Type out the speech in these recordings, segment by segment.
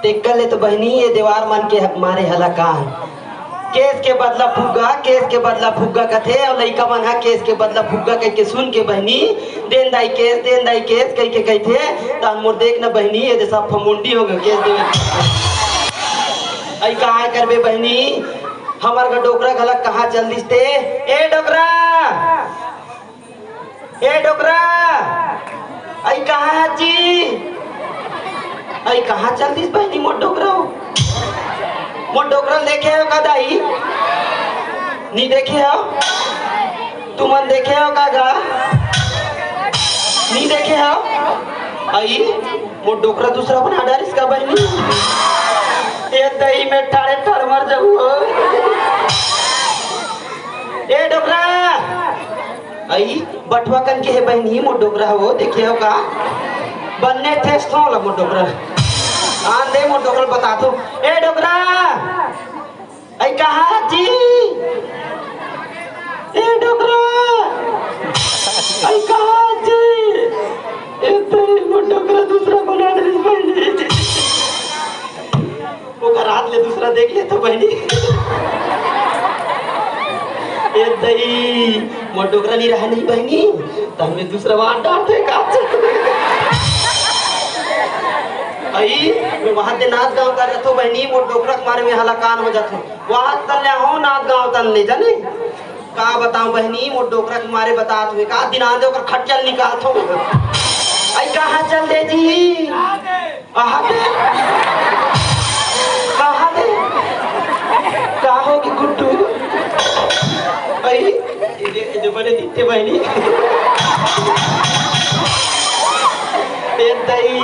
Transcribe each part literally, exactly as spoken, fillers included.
तेकर ले तो बहिनी, ये देवार मन के मारे हलाकान। केस के बदला फुग्गा, केस के बदला फुग्गा कथे, अउ लइका मन ह केस के बदला फुग्गा कहिके सुन के बहिनी, "देन दाई केस, देन दाई केस" कहिके कहिथे, तहन मोर देख न बहिनी, ये दे सब फमुंडी हो गए केस देवे। अई कहाँ करबे बहिनी, हमर घर डोकरा घलक कहाँ चल दिस ते? ए डोकरा! ए डोकरा, अई कहाँ जी? अई कहाँ चल दिस बहिनी मोर डोकरा हो? मोर डोकरा देखे हो का दाई? नी देखे हो? तुमन देखे हो का गा? नी देखे हो? अई मोर डोकरा दूसरा बना डारिस का बहिनी? ए दई में ठाड़े ठाड़ मर जाऊ हो। ए डोकरा, अई बटवा कन के हे बहिनी मोर डोकरा हो, देखे हो का? बन्ने ठेस थों ला मोर डोकरा। आन दे मोर डोकरा बता दो। ए डोकरा, अई कहाँ जी? ए डोकरा, अई कहाँ जी? ए तेरी मोर डोकरा दूसरा बना दे बहिनी। ओकर हाथ ले दूसरा देख ले तो बहिनी। ए दई, मोर डोकरा नी रहा नहीं बहिनी, त हमें दूसरा बार डांटे का। अई, मैं वहां ते नाच गांव कर रहा था बहिनी, मोर डोकरा के मारे में हलाकान हो जाता। वहां तन ले हो नाच गांव तन ले जाने। का बताऊं बहिनी, मोर डोकरा के मारे बतात हुए, का दिन आंदे ओकर खटिया निकालथों। अई कहाँ चल दे जी? आहा दे। कहाँ दे? का होगे गुड्डू? अई, इदे, इदे बड़े दिखते बहिनी। ए दई,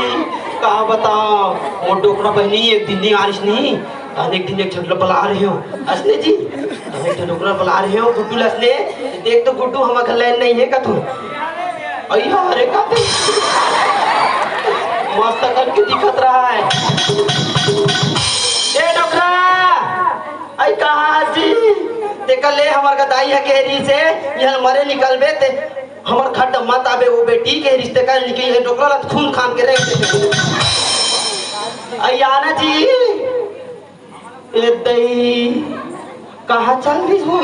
का बताओ, मोर डोकरा बहिनी एक दिन नहीं आरिस नहीं, अनेक दिन एक झगड़ा बला रहे हो। असने जी, अनेक झगड़ा बला रहे हो, गुड्डू लसने, देख तो गुड्डू हम घर लाइन नहीं है कथू। अई हाँ रे, का ते? मस्त करके दिखत रहा है। ए डोकरा, अई कहाँ जी? ते कल ले हमर गदाई है केरी से, यहाँ मरे निकलबे ते हमर खड्ड मत आबे, वो बेटी के रिश्ते कर निकली है, डोकरा ला खून खान के रख दे। अई आना जी। ए दई, कहाँ चल रही हो?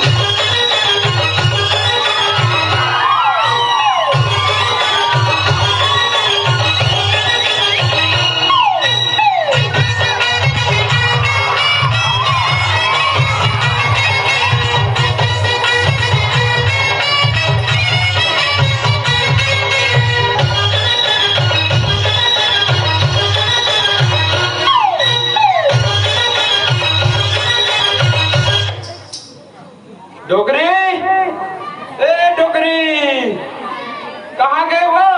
डोकरी, ए डोकरी, कहाँ गए हो?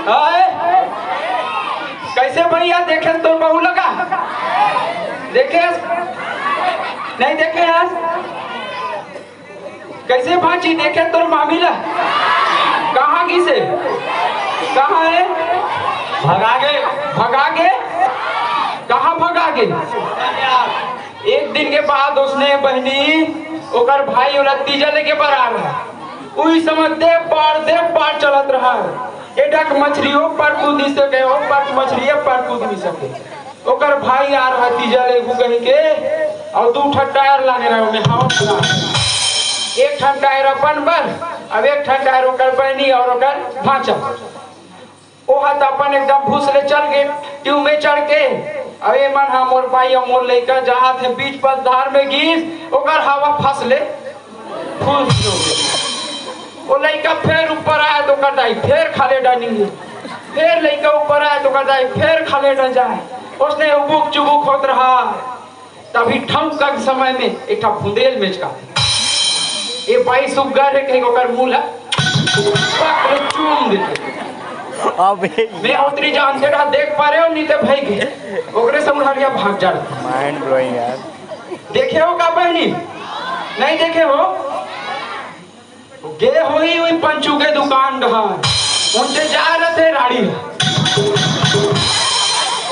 हाय, कैसे भैया देखे तो बहू लगा? देखे? नहीं देखे यार? कैसे भांची देखे तोर मामी ला? कहाँ गिसे? कहाँ है? भगा गे, भगा गे? कहाँ भगा गे? एक दिन के बाद उसने बहिनी, ओकर भाई ओला तीजा लेके बर आ रहा। उही समय दे पार, दे पार चलत रहा। ए डक मछरी ओ पार कूद नी सके, ओ पार मछरी ए पार कूद नी सके। ओकर भाई आ रहा तीजा लेगू कहिके, अउ दू ठन टायर लाने रहे ओमे हवा भरा। एक ठन टायर अपन बर, अब एक ठन टायर ओकर बहिनी अउ ओकर भांचा। ओहा त अपन एकदम भूस ले चल गे, ट्यूब में चढ़ के। अब ए मन हा मोर बाई अउ मोर लइका जात हे बीच पथधार में गिस, ओकर हवा फंस ले, फुस हो गे। ओ लइका फेर ऊपर आय त ओकर दाई फेर खाले डानिंग हे। फेर लइका ऊपर आय त ओकर दाई फेर खाले डा जाय। ओसने उबुक चुबुक होत रहा। तभी ठमका के समय में एक ठा भुंदेल मेचका। ए बाई सुग्घर हे कहिके ओकर मुंह ला पकड़ चूम देथे। अबे मैं ओतरी जानते रहा देख पा रहे हो, नहीं तो भाई के ओकरे से उड़हरिया भाग जाता। माइंड ब्लोइंग यार। देखे हो का बहिनी? नहीं देखे हो? गे होही उही पंचू के दुकान डहर, उनसे जा रहे थे राड़ी।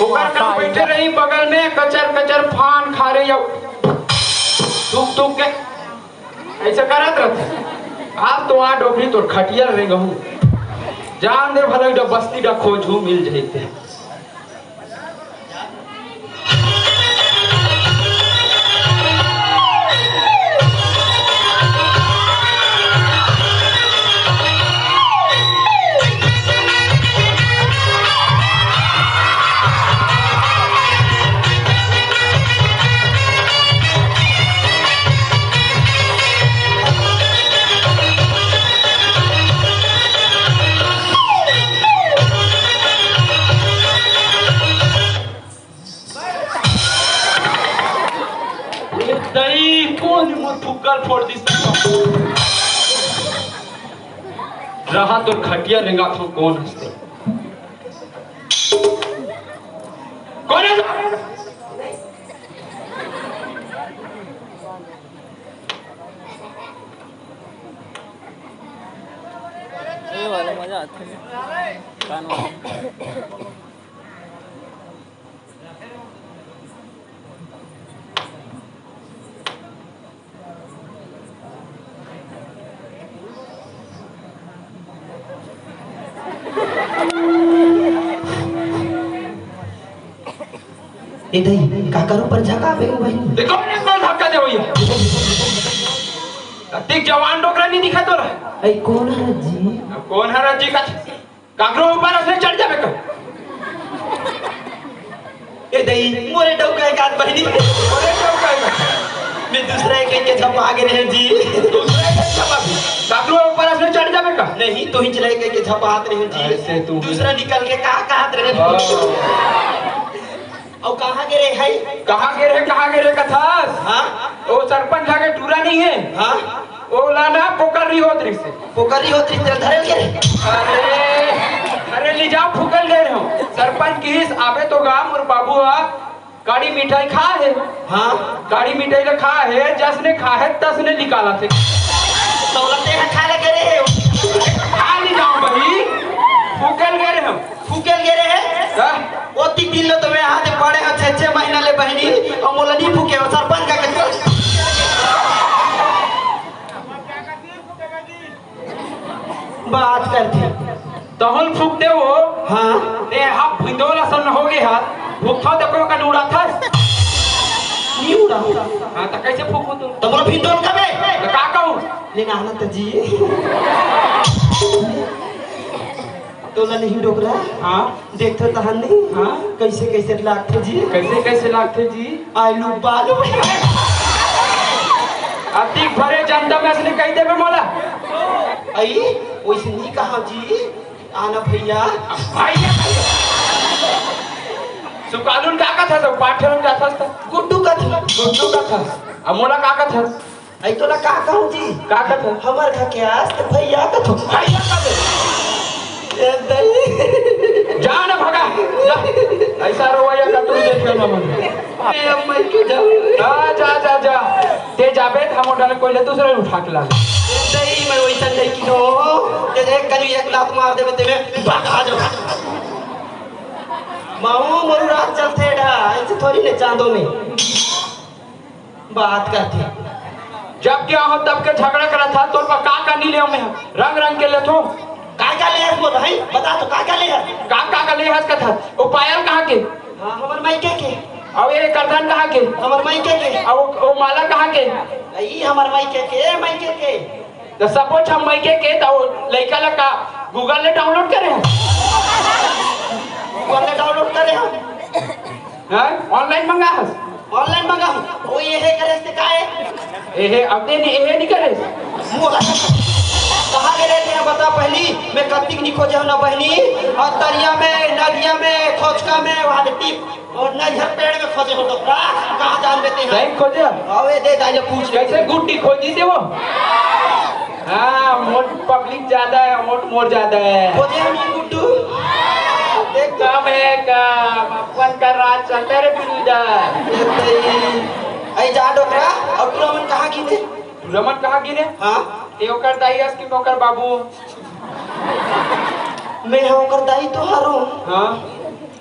ओकर कन बैठे रही बगल में कचर कचर फान खा रही, थूक थूक के ऐसे करत रहते। आज तो आ डोकरी तोर खटिया रे गहूं, जान दे भले डो बस्ती डा खोजू मिल जइते। कहा तो खटिया रेंगात हूँ, कौन हंसते? कौन है? ये वाला मजा आता है। कान वाला। ए दई, काकर ऊपर झकाबे ओ बहिनी? देखो, कौन धक्का दे भैया? अतिक जवान डोकरा नहीं दिखा तोला। ए, कौन हर जी? अब कौन हर जी का? काकरो ऊपर असने चढ़ जाबे का? ए दई, मोरे डौका एक आध बहिनी। मोरे डौका एक आध। मैं दूसरा एक के झपा के रहे जी। दूसरा एक झपा भी। काकरो ऊपर असने चढ़ जाबे का? नहीं, तो ही चला एक के झपा हाथ रहे जी। ऐसे तू दूसरा निकल के कहा, कहा हाथ रहे? हाँ। अउ कहाँ गे रे हई? कहाँ गे रे, कहाँ गे रे कथस? हाँ? ओ सरपंच आगे टूरा नहीं है? हाँ? ओला ना पोकरी होत रिसे। पोकरी होत रिसे, धरल गे रे? अरे, अरे ले जाओ फूकल गे रहे हो। सरपंच किहिस आबे तो गा मोर बाबू हा काड़ी मिठाई खा हे। हाँ? काड़ी मिठाई ला खा हे, जसने खा हे तसने निकाला थे। दौलते हा खा ले गे रे। खा ले जाओ भाई, फूकल गे रहे हो। फूकेल गे रहे? हाँ? ओती दिन ले तो मैं हाथ पड़े हैं, छह, छह महीना ले बहिनी, अउ मोला नहीं फूके हो, सरपंच का के। बात करते। तहन फूकते हो? हाँ। ने हा भिंदोला सन हो गए हा, फूकथो तो को का उड़ा था? नहीं उड़ा। हाँ, तो कैसे फूकू तू? तो बोलो भिंदोल कबे? तो का कहूँ? लेना आना तो जी। तोला नहीं डोकरा? हाँ। देखथो तहन नहीं? हाँ। कैसे कैसे लागथे जी? कैसे कैसे लागथे जी? आलू बालू। अतिक भरे जनता में असने कही देबे मोला। आई, वैसे नहीं कहा जी। आना भैया। भैया। सुकालून का कथा था? पाठन का था? गुड्डू का था। गुड्डू का था। अब मोला का कथा? अई तोला का कहूँ जी? का कथस? हमर घर के आस त भैया कथो। भैया कथो। ए दई। जा ना भगा, जा। ऐसा रवैया का तुम देख लेना मन। ए अम्मा के जाओ। जा, जा, जा, जा। ते जाबे त हम उठाने कोई ले दूसरे उठा के ला। ए दई, मैं वही तन नहीं किनो। ते एक कनी एक लात मार देबे ते मैं भगा जाओ। माऊ मोरू रात चलथे डा, ऐसे थोड़ी ने चांदो में। बात करथे। जब के आहो तब के झगड़ा करत हा, तोर बर का का नी लेव मैं, रंग रंग के लेथो। का का ले हस मोर भाई? बता तो का का ले हस? का का का ले हस कथस? ओ पायल कहाँ के? हाँ, हमर मायके के। अउ ये करधन कहाँ के? हमर मायके के। अउ ओ माला कहाँ के? ई हमर मायके के, मायके के। त सपोज हम मायके के, त ओ लइका ला का Google ले download करे हस? Google ले download करे हस? हाँ? Online मंगा हस? Online मंगा हूँ। ओ, एहे करे से का है? एहे, अब दे नहीं, एहे नहीं करे। मोला कहाँ गे रहे तें, बता पहली, मैं कत्तिक नहीं खोजे हूँ ना बहनी, अउ तरिया में, नदिया में, खोचका में, वहाँ ले टिप, अउ नैहर पेड़ में खोजे हूँ डोकरा, कहाँ जान देते हैं? सही खोजे? अबे दे, दाई ले पूछ ले। कैसे गुड्डी खोजी थे वो? हाँ, मोट public ज्यादा है, मोट मोर ज्यादा है। खोजे हम ये गुड्डू। देख तो। कम है, कम। अपन का राज चलता रे बिल्डर। अई जा डोकरा, अउ टूरा मन कहाँ गिने? टूरा मन कहाँ गिने? हाँ। ते ओकर दाई हस कि ओकर बाबू? मैं हा ओकर दाई तो हरों। हाँ।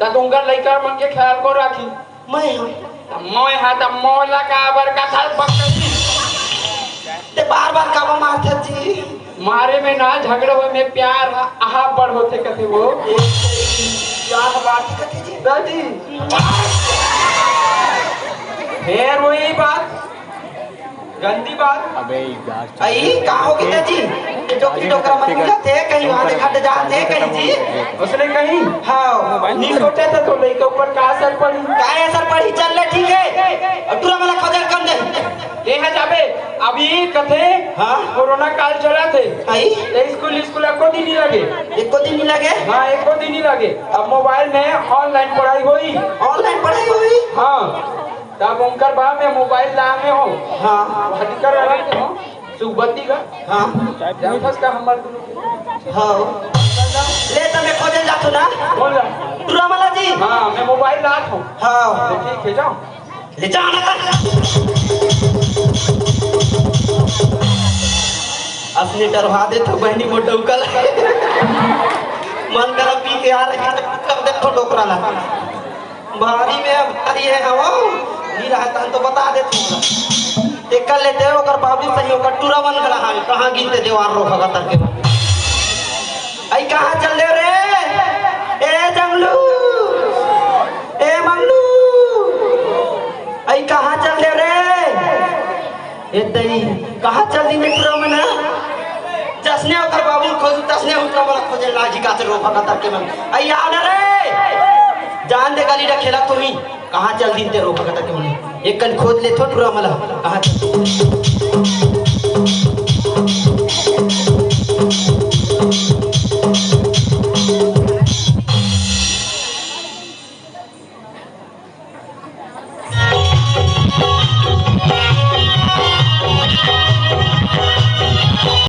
त ओकर लइका मन के ख्याल को राखी। मैं हा। त मैं हा त मोला काबर कथस बकरी? ते बार बार काबर मारथस जी? मारे में ना, झगड़ा होए में प्यार हा, आहा बड़ होथे कथे वो। प्यार बात कथे जी। दादी। फेर वही बात। गंदी बात। अबे यार, अई, का हो गे जी? ये डोकरी डोकरा मन मिलथे, कहीं वहाँ देखा तो जाथे, कहीं जी। उसने कहीं? हाँ। नहीं सोचा था तो लइका ऊपर का असर पड़ी? का असर पड़ी? चल ले, ठीक है। अउ टूरा मन ला खोजे कम दे। ये है जाबे, अभी कथे हाँ। कोरोना काल चलत हे। अई? ये स्कूल, स्कूल एको दिन नहीं लगे। एको दिन नहीं लगे? हाँ, एको दिन नहीं लगे। अब मोबाइल में online पढ़ाई होई। Online पढ़ाई होई? हाँ। तब उनकर बा में मोबाइल लाने हो। हाँ। वह दिक्कत रहते हो। तू बत्ती का? हाँ। जानथस का हमर? हाँ। ले त मैं खोजे जाथो ना। बोल ना। टुरा मला जी। हाँ, मैं मोबाइल लात हूँ। हाँ। ठीक है, जाओ। ले जा ना। असने डरवा दे तो बहनी मोर डौका ला। मन करा पी के आ रही तो कर दे तो डोकरा ला। भारी में भारी है हवा। नहीं रहा तहन तो बता दे तू। ते कर लेते ओकर बाबू सही ओकर टुरा मन गला हाल कहाँ गिनते देवार रो भगत के। आई कहाँ चल दे रे? ए जंगलू, ए मंगलू, आई कहाँ चल दे रे? ए दई, कहाँ चल दी मैं टुरा मन? जसने ओकर बाबू खोज तसने उठा मला खोजे लागी का रो भगत के मन। आई आ ना रे। जान दे गली रा खेला तुम्ही। कहाँ चल दिन ते रो भगत के मन? एक कन खोज ले थो टुरा मला। कहाँ चल